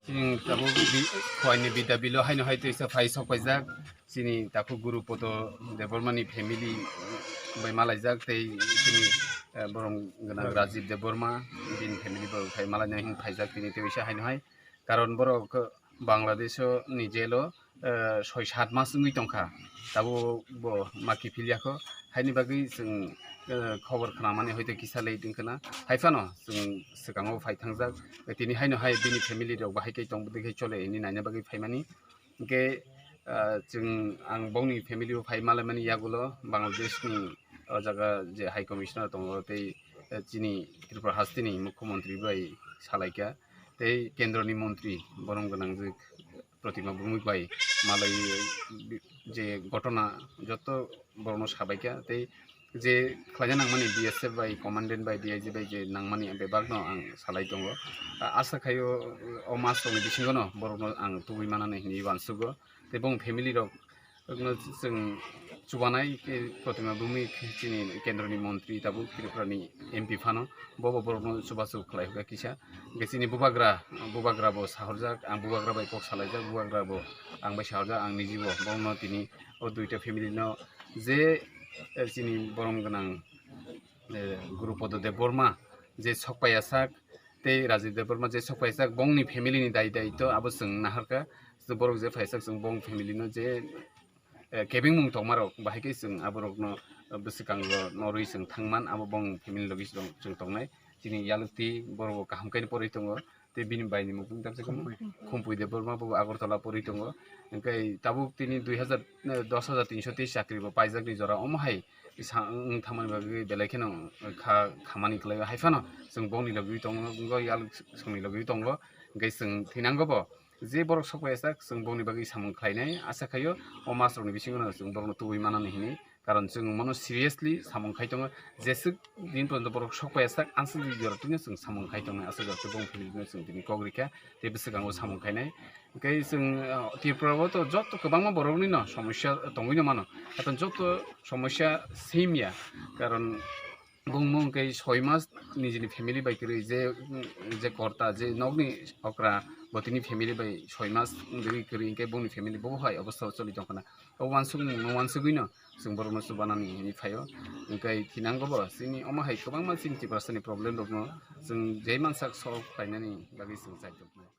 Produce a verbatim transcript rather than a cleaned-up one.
Chini tabuk bi-, Khowai ni Bidya Bilo haino hai teisa phai sok paijak. Chini takhuk Guru Podo Debbarma ni family bai malaijak tei chini, eh, borom gwnang Rajiv Debbarma bini family bai phai malaina hin phaijak tini teisa haino hai. Karon borok Bangladesh o ni jail o, eh, soi sat mas wngwi tongkha. Tabuk bo maki philiya kho. Haini bagwi chwng, eh, khobor khnamani hoite kisa late wngkha na. Hai phano chwng swkango phai thangjak. Tini haino hai bini family rok bahai khe tong bwdwi khe chole hwnwi naina bagwi phaimani. Hwnkhe, ah, chwng, ang bongni family o phai malaimani yagulo Bangladesh ni o jaga je High Commissioner tongo tei, eh, chini Tripura hasteni Mukhyamantri bai salaikha tei kendro ni montri borom gwnang je Pratima Bhowmik bai malai je ghotona joto borokno sabaikha tei je khlaina nangmani B S F bai, commandant bai, D I G bai je nangmani bebakno ang salai tongo. A-, asa khaio o mas rokni bisingono borokno ang tubui manani hinwi uansugo. Tei bong family rokno chwng chubanai, eh, Pratima Bhowmik chini kendroni montri tabuk Tripurani M P phano bobo borokno chubachu khlai hwkha kisa. Hwnkhe chini bubagra, bubagra bo sahorjak, ang bubagra bai kok salaijak, bubagra bo ang bai sahorjak, ang nijibo borokno tini o duita family no je, eh, chini borom gwnang, eh, Guru Podo Debbarma je sok paiya sak tei Rajiv Debbarma je sok paiya sak bongni family ni dai dai to abo chwng naharkha. Borok je phaisak chwng bong family no je, eh, kebengmung tongmarok bahai khe chwng aborokno, eh, bwswkango norwi chwng thangman abo bong family logi chwng, chwng tongnai. Chini yalukti borok bo kaham khe porwi tongo. Tei bini bai ni mukung tamsa khe Khumpui. Khumpui Debbarma bo Agartala porwi tongo. Hwnkhe tabuk tini dui hazar, eh, dos hazar tinso tei chakri bo paijak ni jora omo hai sa wng thangmani bagwi belai kheno kha khamani khlai hai phano chwng bongni logwi tongo, wngwi yaluk songni logwi tongo. Hwnkhe chwng thinango bo je borok sok pai sak chwng bongni bagwi samung khlainai asa khaio o mas rokni bisingo no chwng borokno tubui manani hinwi. Karon chwng mono seriously samung khai tongo, jeswk din porjonto borok sok paiya sak, answk di jora twino chwng samung khai tongnai, aswk jora bong philino chwng tini kok rikha, tei bwswkango samung khainai. Hwnkhe chwng, ah, Tripura o to joto kwbangma borokni no somosya tongwi no mano, hato joto somosya same ya, karon bung mung khe soi mas nijini family bai kwrwi je, je korta je nokni okra bo tini family bai soi mas wngwi kwrwi hwnkhe bongni family bo hai obostha o choli tongkhana. O uansukmung no uansugwi no chwng borokno chubanani hinwi phaio. Hwnkhe thinango bo chini omo hai kwbangma chini Tiprasani problem rokno chwng jai mansak solve khlainani bagwi chwng chai tongkha.